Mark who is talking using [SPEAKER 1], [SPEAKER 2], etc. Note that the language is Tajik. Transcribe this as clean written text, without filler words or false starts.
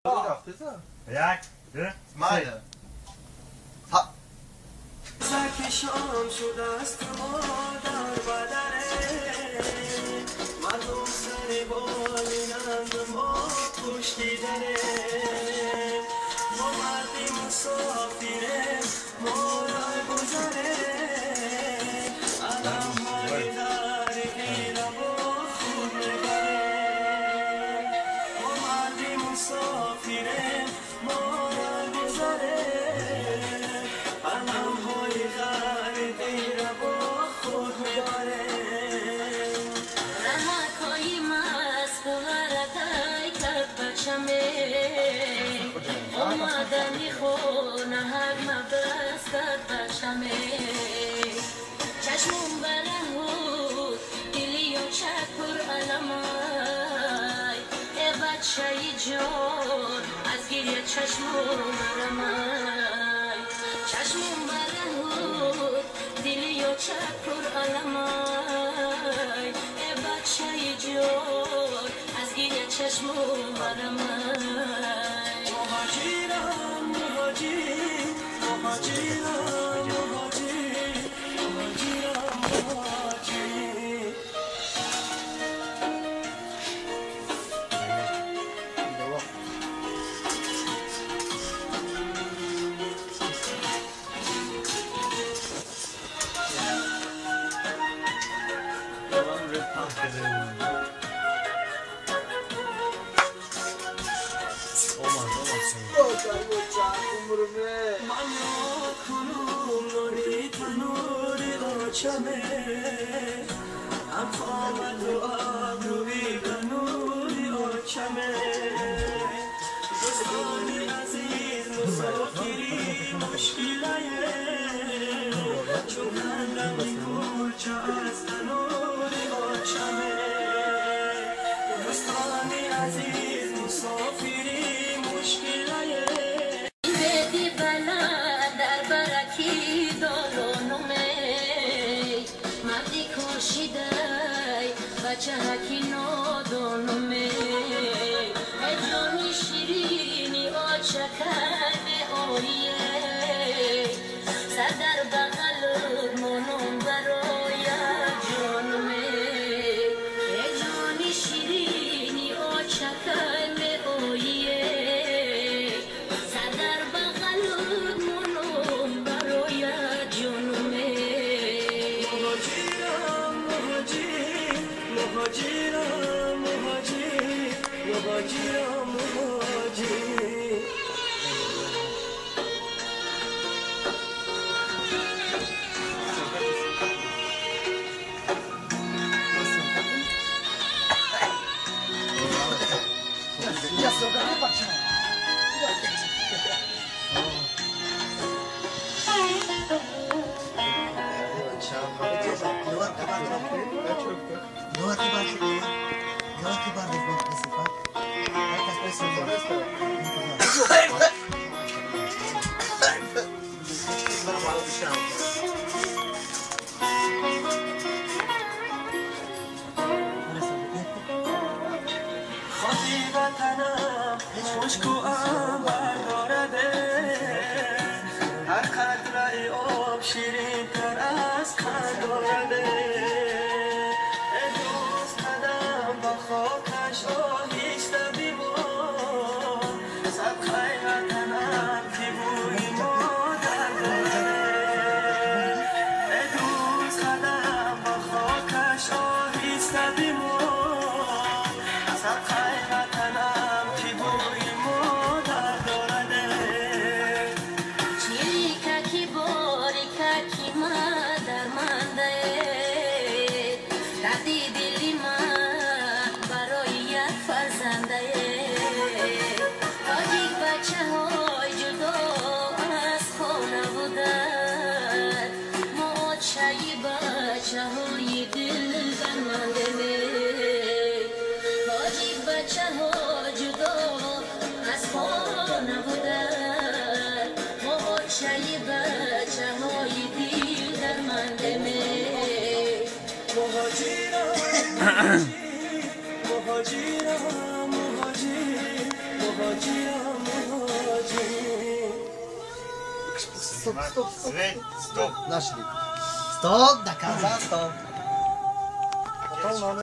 [SPEAKER 1] یک دو
[SPEAKER 2] Meine. Ha.
[SPEAKER 3] شام شده است ما در بدره مردم سر بالینند ما پشتی دره ما مردی مسافره ما رای گذره علم های در ایره با خود میبره ما مردی مسافره ما رای گذره علم های غریبی را با خود میبره
[SPEAKER 4] رهکای مسخرتای کرد بچمه اومدمی خونه هر مبس کرد بچمه چشمون برهود دلی و چکر علمای ای بچه جان از گریه چشمون برمای چشمون برهود دلی و چکر علمای ای بچه جان از گریه چشمون برمای
[SPEAKER 3] مهاجرم مهاجر مهاجرم مهاجر مهاجرم مهاجر من یاد کنم نانی تنوری آچمه هم قامت و ابروی به نوری آچمه دوستان عزیز مسافری مشکله چون کندم کلچه از تنوری آچمه دوستان عزیز مسافری مشکله
[SPEAKER 4] بدی بلا در برکی دارونمه مردی کشیده بچه هکی نادونمه ای جانی شیرینی آچکن آیه سر در بغل منم برای جانمه ای جانی شیرینی آچکن آیه سر در بغل منم برای جانمه
[SPEAKER 3] مهاجرم مهاجر مهاجرم مهاجر مهاجرم مهاجر خاطی وطنم مشک و عنبر دارده هر قطره آب شیرین تر از قند دارده ای دوست قدم با خاکش آهسته ببار صدقه وطنم که بوی مادر دارده ای دوست قدم با خاکش آهسته ببار صدقه وطنم که بوی مادر دارده
[SPEAKER 4] چیریککی باریککی مادر مانده دردی دلی من برای یک فرزنده تاجیک بچه های جدا از خانه بودن ما آچه بچه های دل برمانده تاجیک بچه ها جدا از خانه بودن ما آچه بچه های دل درمانده
[SPEAKER 3] مهاجرم مهاجرم مهاجر مهاجرم
[SPEAKER 2] Стоп, стоп, стоп.
[SPEAKER 1] Свет, стоп.
[SPEAKER 2] Нашли. Стоп, до конца, стоп.
[SPEAKER 5] Потом надо